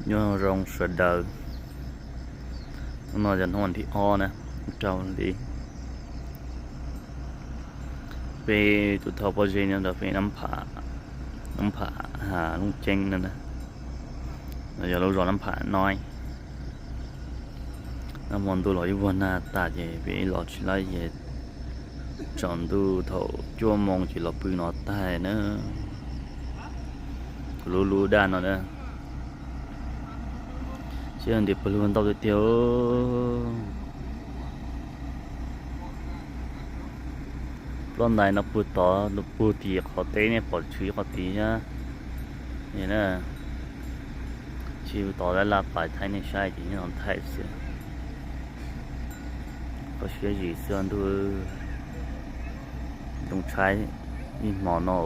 Nyob zoo sawv daws, hnub no yog hnub thib ob na, rau li peb tus thauj pob zeb nyob rau pem Nab Pham, Nab Pham Looj Ceeb no na, yog lub zos Nab Pham no. Nag hmo ntuj los ib vuag nag tas ces peb los tsis laib ces tsaus ntuj thaum cuaj moo ces los pw no tag na. Kuv lub lub daj no na, sib ntias pawg lug ntau tiag tiag. Ploj ntais no puag tod, puag tim qhov teb nej pom tshwv qhov tid thiab. Tsis tod laj laj pais thaij nej saib ces nyob no thaij xwb. Koj siab zis xwb ntuj, zoo tshaib ib hmo no.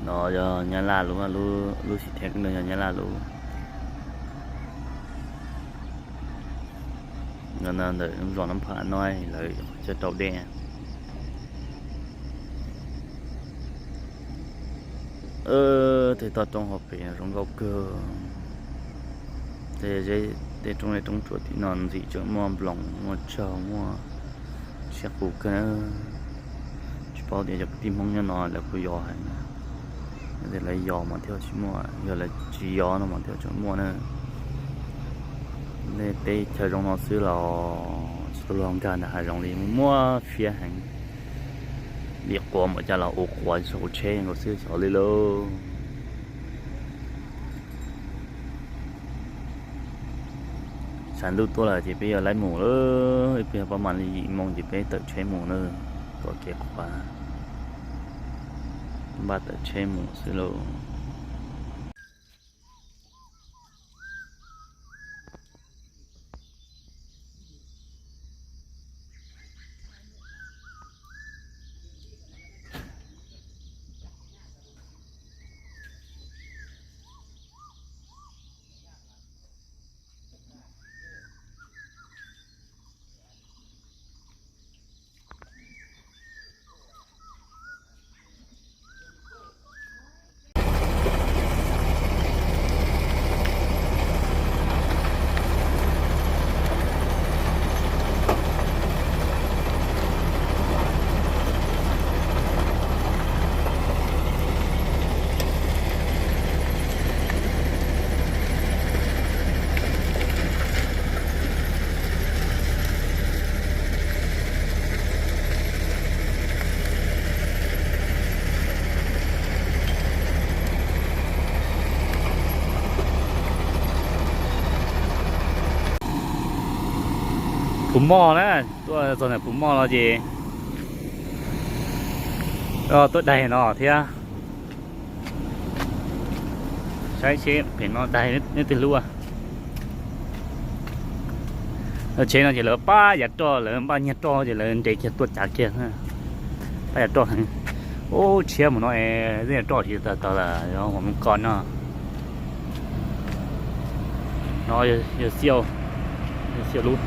No yog Nyab Laj lub, lub xim thiab no yog Nyab Laj lub. No ntawm zos Nab Pham no lawv qhov chaw rau dej. Tej toj roob hauv pes zoo nkauj kawg. Tej zeb, tej roob zeb roob tsuas tim no ntxim tseem muaj nploos muaj tsaug muaj siab qus kawg na. Tsis paub tias cov kwv tij Hmoob nyob no lawv puas yos heev. Yog tias lawv yos mas thiaj tsis muaj, yog lawv tsis yos no mas thiaj tseem muaj na. Nej teb chaws zoo no xwb los tsis tau luag nkag ntawm hav zoov li, muaj fiab heev. Vim quav npaum cas los ua quav saum tsheb nkaus xwb xyov li lauj. Tshav ntuj tuaj lawm ces peb yuav laib mus lawm, peb yuav pab mam li yim moo ces peb tawm tsheb mus na, kom kev qhuav, npaj tawm tsheb mus xwb lauj. Puv Moj na, tuaj txog ntawm Puv Moj no ces tuaj daig no thiab. Saib seb pem no daig neb twg lub. Tsheb no ces lawv pab yav roj, lawv npaj nyiag roj ces lawv nres kiag tuaj cav kiag. Pab yav roj heev. Ub, tshiab mus no es yav roj tsis tau tau lawm, yog ua mus koj no. No yog Xiauj, Xiauj lub,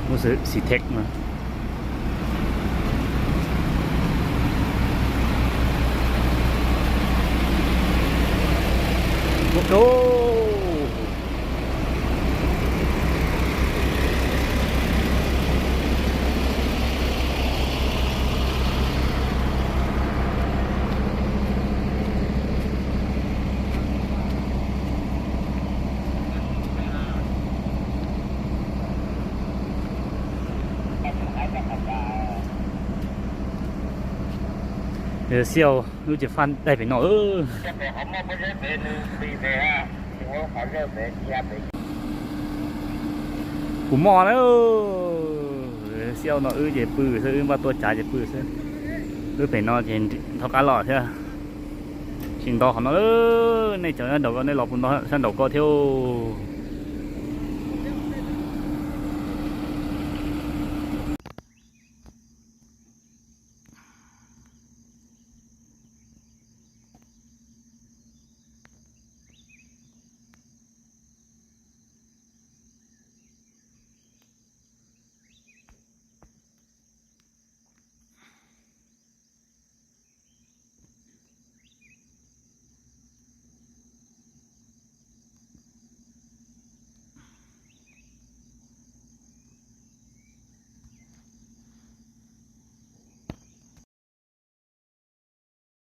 lub Citec no. Xiauj lub ces faj daig pem no. Puv Moj na, Xiauj no wb ces pw xwb, wb npaj tuaj cav ces pw xwb. Wb pem no ces nthov qab los thiab. Tsis nto qhov no, nej cov nyob nraum ko nej los puas nto sab nraum ko thiab.